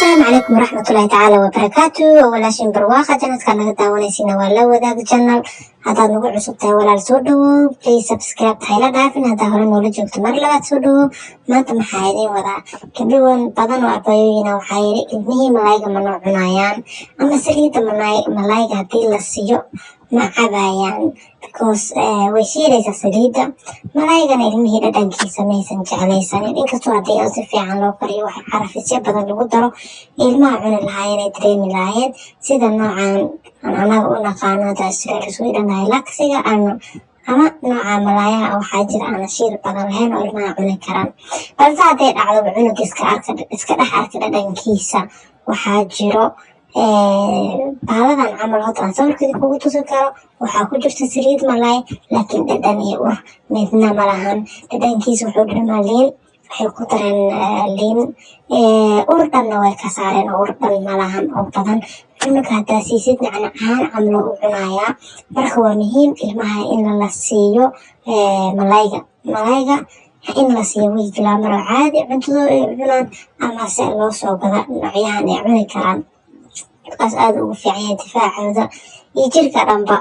Asalaamu calaykum waraxmatullaahi tacaala wabarakaatu. Walaashin Barwaaqa channelka naga daawanaysiina waa La Wadaag Channel. Haddaad nagu cusub tahay, walaal, soo dhawow. Please subscribe hayla dhaafin. Haddaa hore noola joogto, mar labaad soo dhawow. Maanta maxaa idiin wadaa? Gabdhawan badan oo abayooyina waxaa yidhi ilmihii malayga ma noo cunayaan ama saliidda malayga haddii la siiyo ma cabayaan, because way shiilaysaa saliidda malaygana, ilmihii dhadhankiisa maysan jeclaysanin. Inkastoo haddii si fiican loo kariyo, wax carafisyo badan lagu daro, ilmaha cuni lahaayeen, ay dareemi lahaayeen. Sida noocan aan anaga u naqaano hadda Australia, Sweden, laksiga ama nooca malaayaha waxaa jira aan shiir badan lahayn oo ilmaha cuni karaan. Balse hadday dhacdo cunuga iska arka, iska dhex arka dhadhankiisa, waxaa jiro baaladan camal hota aan sawirkeeda kugu tusi karo. Waxaa ku jirta saliid malaay, laakiin dhadhan iyo ur midna ma lahan. Dhadhankiisa wuxuu dhadhamaa liin, waxay ku dareen liin. Ur dhanna way ka saareen oo ur dhan ma lahan oo badan. Cunuga haddaa siisid, nacnacaan camlo u cunayaa. Marka waa muhiim ilmaha in la siiyo malayga, malayga in la siiyo wiigii laba mar oo caadi cuntadooda ay cunaan, ama se loo soo gada noocyahan ay cuni karaan. Markaas aada ugu fiican yahay difaacooda iyo jirka dhanba.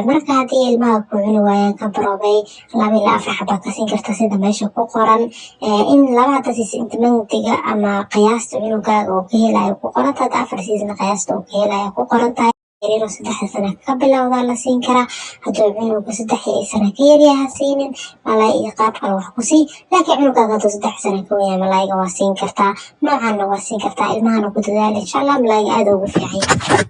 Marka haddii ilmaha ku cuni waayaan, ka baroobay, 2 ilaa 4 xaba ka siin karta sida meesha ku qoran. In laba hadda siisa, inta mandiga ama qiyaasta cunugaaga oo ka helayo ku qoran tahay. Hadda afar siisna, qiyaasta oo ka helayo ku qoran tahay. Yaryaro 3 sano ka bilowdaa la siin karaa. Hadduu cunuga 3 sano ka yaryaha, siinin malaay iyo qaab kale wax ku sii. Laakiin cunugaaga hadduu 3 sano ka weynyahay, malaayga waa siin kartaa, noocanna waa siin kartaa. Ilmahana ku dadaala, insha Allah. Malaayga aada ugu fiican yahay.